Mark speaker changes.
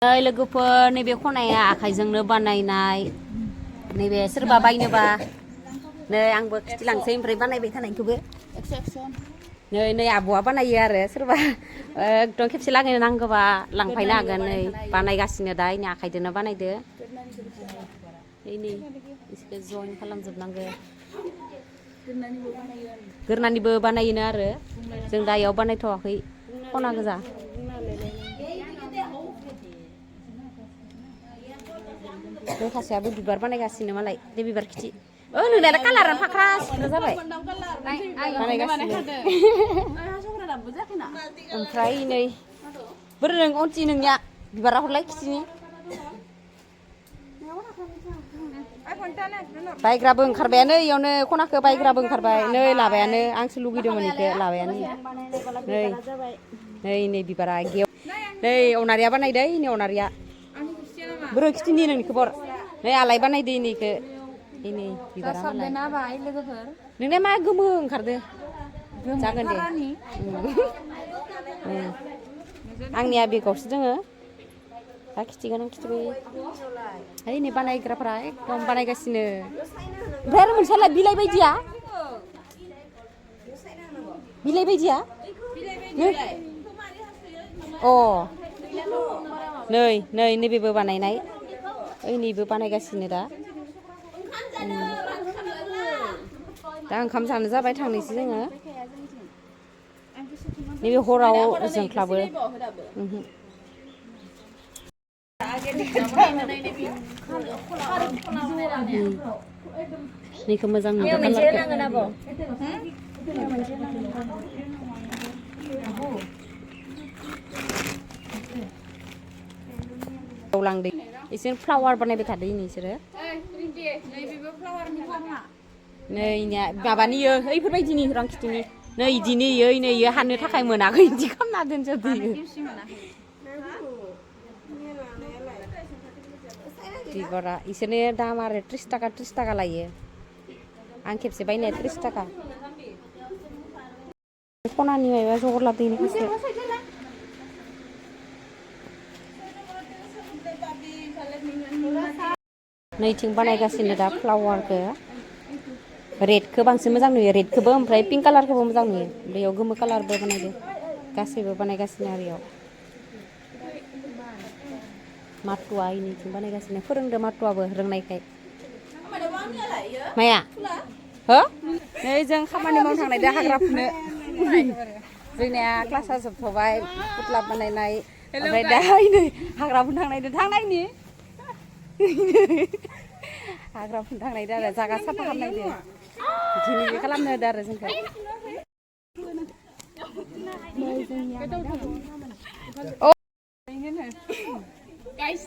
Speaker 1: लोगोफोर नैबे खनाया आखाइजोंनो बानायनाय नैबे सोरबा बायनोबा नै आंबो खिथिलांसै ओमफ्राय बानायबाय थानायखौबो नै आब'आ बानायो आरो सोरबा एकदम खेबसे लागैनो नांगौबा लांफायनो हागोन नै बानायगासिनो दा इनि आखाइजोंनो बानायदो नै इसोरखौ जइन खालामजोबनांगौ गोरनानिबो बानायोनो आरो जों दा इयाव बानायथ'वाखै खना गोजा बे सासेयाबो बिबार बानायगासिनो मालाय बे बिबार खिथि नोंना दा कालारानो फाख्रा सिख्रा जाबाय बानायगासिनो ओमफ्राय नै बोरै नों अनथि नोंनिया बिबारा हरलाय खिथिनि बायग्राबो ओंखारबायानो इयावनो खनाखौ बायग्राबो ओंखारबाय नै लाबायानो आंसो लुगैदोंमोन इखौ लाबायानो नै बिबारा गेव नै अनारिया बानायदो नै अनारिया बोरै खिथिनि नोंनिखौ बर नै आलाय बानायदो इनिखौ इनि बिबारा मालाय नोंनिया मा गोमो ओंखारदो जागोन दे आंनिया बेगावसो दोङो दा खिथिगोन आं खिथिबाय है नै बानायग्राफोरा एकदम बानायगासिनो ओमफ्राय आरो मोनसेयालाय बिलाइ बायदिया नैबेबो बानायनाय ओइनिबो बानायगासिनो दा ओंखाम जानो जाबाय थांनोसै जोङो नैबे हराव जोंख्लाबो नैखौ मोजां नुदों लांदो इसोर फ्लावार बानायबाय थादों इसोरो नै इनिया माबानि ओइफोरबायदिनि रां खिथिनि नै इदिनो इयो हानो थाखाय मोनाखै इदि खालामना दोनजोबदो बिबारा इसोरनि दाम आरो 30 थाखा लायो आं खेबसे बायनाया 30 थाखा खनानि माबा जगर लादों इनिखायसो नैथिं बानायगासिनो दा फ्लावारखौ रेडखौ बांसिन मोजां नुयो रेडखौबो ओमफ्राय पिंक कालारखौबो मोजां नुयो बेयाव गोमो कालारबो बानायदो गासैबो बानायगासिनो आरो इयाव माथुआ इनिथिं बानायगासिनो फोरोंदो माथुआबो रोंनायखाय माया हो नै जों खामानि मावनो थांनायदो हाग्रा फुनो जोंनिया क्लासा जोबथ'बाय पुतला बानायनाय ओमफ्राय दा नै हाग्रा फुनो थांनायनि हाग्रा फुनो थांनायदो आरो जागा साफा खालामनायदो दिनै खालामनो होदो आरो जोंखौ गाइस